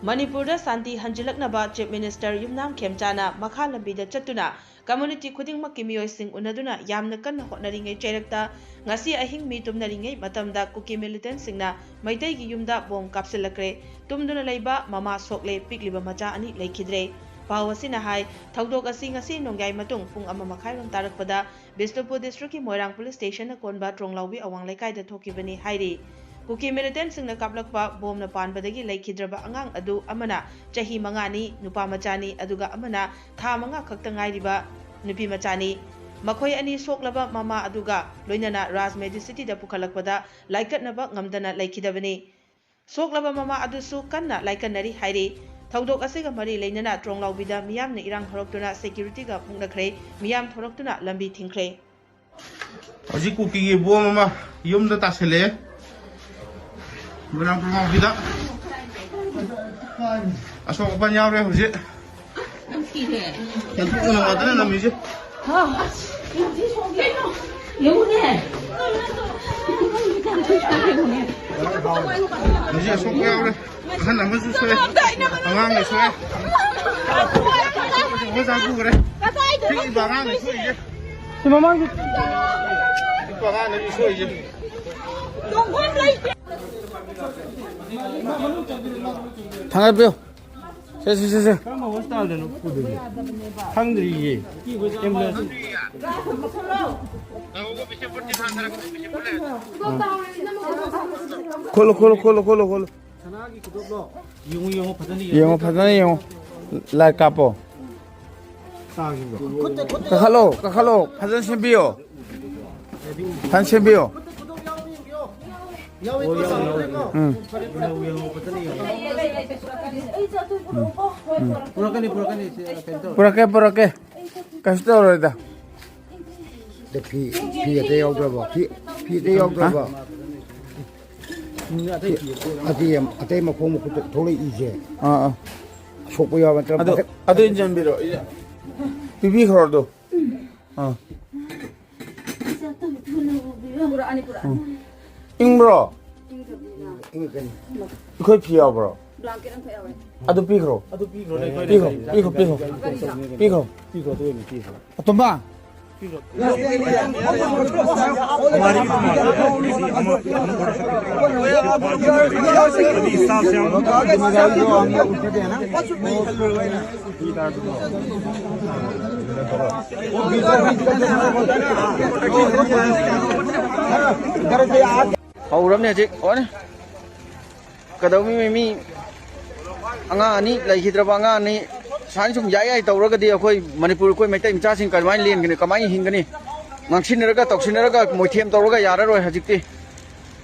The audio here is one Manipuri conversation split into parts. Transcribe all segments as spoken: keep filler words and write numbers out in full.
ꯃꯅꯤꯄꯨꯔꯗ ꯁꯥꯟꯇꯤ ꯍꯟꯖꯤꯜꯂꯛꯅꯕ Chief Minister ꯌꯨꯝꯅꯥꯝ ꯈꯦꯝꯆꯥꯅ ꯃꯈꯥ ꯂꯝꯕꯤꯗ ꯆꯠꯇꯨꯅ community ꯈꯨꯗꯤꯡꯃꯛꯀꯤ ꯃꯤꯑꯣꯏꯁꯤꯡ ꯎꯅꯗꯨꯅ ꯌꯥꯝꯅ ꯀꯟꯅ ꯍꯣꯠꯅꯔꯤꯉꯩ ꯆꯩꯔꯛꯇ ꯉꯁꯤ ꯑꯍꯤꯡ ꯃꯤ ꯇꯨꯝꯅꯔꯤꯉꯩ ꯃꯇꯝꯗ ꯀꯨꯀꯤ militantꯁꯤꯡꯅ ꯃꯩꯇꯩꯒꯤ ꯌꯨꯝꯗ ꯕꯣꯝ ꯀꯥꯞꯁꯤꯜꯂꯛꯈ꯭ꯔꯦ꯫ ꯇꯨꯝꯗꯨꯅ ꯂꯩꯕ ꯃꯃꯥ ꯁꯣꯛꯂꯦ, ꯄꯤꯛꯂꯤꯕ ꯃꯆꯥ ꯑꯅꯤ ꯂꯩꯈꯤꯗ꯭ꯔꯦ꯫ ꯄꯥꯎ ꯑꯁꯤꯅ ꯍꯥꯏ, ꯊꯧꯗꯣꯛ ꯑꯁꯤ ꯉꯁꯤ ꯅꯣꯡꯌꯥꯏ ꯃꯇꯨꯡ ꯄꯨꯡ ꯑꯃ ꯃꯈꯥꯏꯔꯣꯝ ꯇꯥꯔꯛꯄꯗ ꯕꯤꯁꯅꯨꯄꯨꯔ districtꯀꯤ ꯃꯣꯏꯔꯥꯡ police stationꯅ ꯀꯣꯟꯕ ꯇ꯭ꯔꯣꯡꯂꯥꯎꯕꯤ ꯑꯋꯥꯡ ꯂꯩꯀꯥꯏꯗ ꯊꯣꯛꯈꯤꯕꯅꯤ ꯍꯥꯏꯔꯤ꯫ ꯀꯨꯀꯤ militantꯁꯤꯡꯅ ꯀꯥꯞꯂꯛꯄ ꯕꯣꯝꯅ ꯄꯥꯟꯕꯗꯒꯤ ꯂꯩꯈꯤꯗ꯭ꯔꯕ ꯑꯉꯥꯡ ꯑꯗꯨ ꯑꯃꯅ ꯆꯍꯤ ꯃꯉꯥꯅꯤ, ꯅꯨꯄꯥ ꯃꯆꯥꯅꯤ, ꯑꯗꯨꯒ ꯑꯃꯅ ꯊꯥ ꯃꯉꯥ ꯈꯛꯇ ꯉꯥꯏꯔꯤꯕ ꯅꯨꯄꯤ ꯃꯆꯥꯅꯤ꯫ ꯃꯈꯣꯏ ꯑꯅꯤ ꯁꯣꯛꯂꯕ ꯃꯃꯥ ꯑꯗꯨꯒ ꯂꯣꯏꯅꯅ ꯔꯥꯖ Medicityꯗ ꯄꯨꯈꯠꯂꯛꯄꯗ ꯂꯥꯏꯀꯠꯅꯕ ꯉꯝꯗꯅ ꯂꯩꯈꯤꯗꯕꯅꯤ꯫ ꯁꯣꯛꯂꯕ ꯃꯃꯥ ꯑꯗꯨꯁꯨ ꯀꯟꯅ ꯂꯥꯏꯀꯠꯅꯔꯤ ꯍꯥꯏꯔꯤ꯫ ꯊꯧꯗꯣꯛ ꯑꯁꯤꯒ ꯃꯔꯤ ꯂꯩꯅꯅ ꯇ꯭ꯔꯣꯡꯂꯥꯎꯕꯤꯗ ꯃꯤꯌꯥꯝꯅ ꯏꯔꯥꯡ ꯍꯧꯔꯛꯇꯨꯅ securityꯒ ꯃꯨꯛꯅꯈ꯭ꯔꯦ꯫ ꯃꯤꯌꯥꯝ ꯊꯣꯔꯛꯇꯨꯅ ꯂꯝꯕꯤ ꯊꯤꯡꯈ꯭ꯔꯦ꯫ ꯍꯧꯖꯤꯛ ꯀꯨꯀꯤꯒꯤ ꯕꯣꯝ ꯑꯃ ꯌꯨꯝꯗ ꯇꯥꯁꯤꯜꯂꯛꯑꯦ꯫ ꯃꯣꯏꯔꯥꯡ ꯄ꯭ꯔꯃꯥꯄꯤꯗ꯫ ꯑꯁꯣꯛ ꯑꯄꯟ ꯌꯥꯎꯔꯦ ꯍꯧꯖꯤꯛ꯫ ꯀꯟꯊꯣꯛꯅ ꯉꯥꯛꯇꯅ ꯅꯝꯃꯤꯁꯦ꯫ ꯌꯦꯡꯉꯨꯅꯦ꯫ ꯍꯧꯖꯤꯛ ꯑꯁꯣꯛꯄ ꯌꯥꯎꯔꯦ꯫ ꯑꯍꯟ ꯑꯃꯁꯨ ꯁꯣꯛꯑꯦ꯫ ꯑꯉꯥꯡꯁꯨ ꯁꯣꯛꯑꯦ꯫ ꯃꯆꯥ ꯄꯨꯈ꯭ꯔꯦ꯫ ꯄꯤꯛꯏꯕ ꯑꯉꯥꯡꯅ ꯁꯣꯛꯏꯁꯦ꯫ ꯁꯤ ꯃꯃꯥꯡꯒꯤ ꯄꯤꯛꯄ ꯑꯉꯥꯡꯅ ꯁꯣꯛꯏꯁꯦ꯫ ꯊꯥꯡꯒꯠꯄꯤꯌꯨ꯫ ꯁꯦ, ꯁꯦ, ꯁꯦ, ꯁꯦ꯫ ꯀꯔꯝꯕ hospitalꯗꯅꯣ ꯄꯨꯗꯣꯏꯁꯦ? ꯈꯪꯗ꯭ꯔꯤꯌꯦ꯫ Ambulance꯫ ꯈꯣꯠꯂꯣ, ꯈꯣꯠꯂꯣ, ꯈꯣꯠꯂꯣ, ꯈꯣꯠꯂꯣ, ꯈꯣꯠꯂꯣ꯫ ꯁꯅꯥꯒꯤ ꯈꯨꯗꯣꯞꯂꯣ? ꯌꯦꯡꯉꯨ, ꯌꯦꯡꯉꯨ, ꯐꯖꯅ ꯌꯦꯡꯉꯨ꯫ ꯌꯦꯡꯉꯣ, ꯐꯖꯅ ꯌꯦꯡꯉꯣ꯫ Light ꯀꯥꯞꯄꯣ꯫ ꯇꯥꯈꯤꯕ꯭ꯔꯣ? ꯀꯥꯈꯠꯂꯣ, ꯀꯥꯈꯠꯂꯣ꯫ ꯐꯖꯅ ꯁꯦꯝꯕꯤꯌꯣ꯫ ꯐꯖꯅ ꯁꯦꯝꯕꯤꯌꯣ꯫ ꯌꯥꯎꯋꯦ, ꯌꯥꯎꯋꯦ, ꯌꯥꯎꯋꯦ꯫ ꯎꯝ꯫ ꯌꯦꯡꯉꯨ, ꯌꯦꯡꯉꯨ, ꯐꯖꯅ ꯌꯦꯡꯉꯨ꯫ ꯄꯨꯔꯛꯀꯅꯤ, ꯄꯨꯔꯛꯀꯅꯤ, ꯁꯤ, ꯀꯩꯅꯣ ꯇꯧꯔꯣ꯫ ꯄꯨꯔꯛꯀꯦ, ꯄꯨꯔꯛꯀꯦ꯫ ꯀꯩꯁꯨ ꯇꯧꯔꯣꯏꯗ꯫ ꯑꯗ ꯐꯤ, ꯐꯤ ꯑꯇꯩ ꯌꯥꯎꯗ꯭ꯔꯕꯣ? ꯐꯤ, ꯐꯤ ꯑꯇꯩ ꯌꯥꯎꯗ꯭ꯔꯕꯣ? ꯐꯤ ꯑꯇꯩ, ꯑꯇꯩ ꯃꯈꯣꯡ ꯃꯈꯨꯠꯇ ꯊꯣꯛꯂꯛꯏꯁꯦ꯫ ꯑꯥ, ꯑꯥ꯫ ꯑꯁꯣꯛꯄ ꯌꯥꯎꯕ ꯅꯠꯇ꯭ꯔ ꯑꯗꯨ, ꯃꯊꯛ ꯑꯗꯨ ꯏꯟꯖꯟꯕꯤꯔꯣ꯫ ꯄꯤꯕꯤꯈ꯭ꯔꯣ ꯑꯗꯨ꯫ ꯑꯥ꯫ ꯄꯨꯔꯛꯑꯅꯤ, ꯄꯨꯔꯛꯑꯅꯤ꯫ ꯏꯪꯕ꯭ꯔꯣ? ꯏꯪꯉꯛꯀꯅꯤ꯫ ꯑꯩꯈꯣꯏ ꯐꯤ ꯌꯥꯎꯕ꯭ꯔꯣ? ꯑꯗꯨ ꯄꯤꯈ꯭ꯔꯣ꯫ ꯑꯗꯨ ꯄꯤꯈ꯭ꯔꯣ, ꯄꯤꯈ꯭ꯔꯣ, ꯄꯤꯈ꯭ꯔꯣ, ꯄꯤꯈ꯭ꯔꯣ꯫ ꯄꯤꯈ꯭ꯔꯣ, ꯑꯗꯨ ꯑꯣꯏꯅ ꯄꯤꯈ꯭ꯔꯣ꯫ ꯑꯇꯣꯝꯕ꯫ ꯍꯧꯔꯕꯅꯦ ꯍꯧꯖꯤꯛ꯫ ꯑꯣꯅꯦ꯫ ꯀꯩꯗꯧꯃꯤ ꯃꯤ ꯑꯉꯥꯡ ꯑꯅꯤ ꯂꯩꯈꯤꯗ꯭ꯔꯕ ꯑꯉꯥꯡ ꯑꯅꯤ ꯁꯨꯃꯥꯏꯅ ꯁꯨꯝ ꯌꯥꯏ ꯌꯥꯏ ꯇꯧꯔꯒꯗꯤ ꯑꯩꯈꯣꯏ ꯃꯅꯤꯄꯨꯔ, ꯑꯩꯈꯣꯏ ꯃꯩꯇꯩ ꯃꯆꯥꯁꯤꯡ ꯀꯃꯥꯏꯅ ꯂꯦꯟꯒꯅꯤ, ꯀꯃꯥꯏꯅ ꯍꯤꯡꯒꯅꯤ? ꯉꯥꯡꯁꯤꯟꯅꯔꯒ ꯇꯧꯁꯤꯟꯅꯔꯒ ꯃꯣꯏꯊꯦꯝ ꯇꯧꯔꯒ ꯌꯥꯔꯔꯣꯏ ꯍꯧꯖꯤꯛꯇꯤ꯫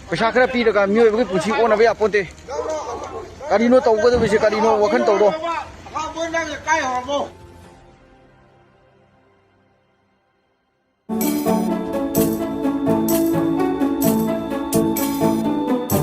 ꯄꯩꯁꯥ ꯈꯔ ꯄꯤꯔꯒ ꯃꯤꯑꯣꯏꯕꯒꯤ ꯄꯨꯟꯁꯤ ꯑꯣꯟꯅꯕ ꯌꯥꯄꯣꯟꯇꯦ꯫ ꯀꯔꯤꯅꯣ ꯇꯧꯒꯗꯕꯁꯦ? ꯀꯔꯤꯅꯣ ꯋꯥꯈꯜ ꯇꯧꯔꯣ꯫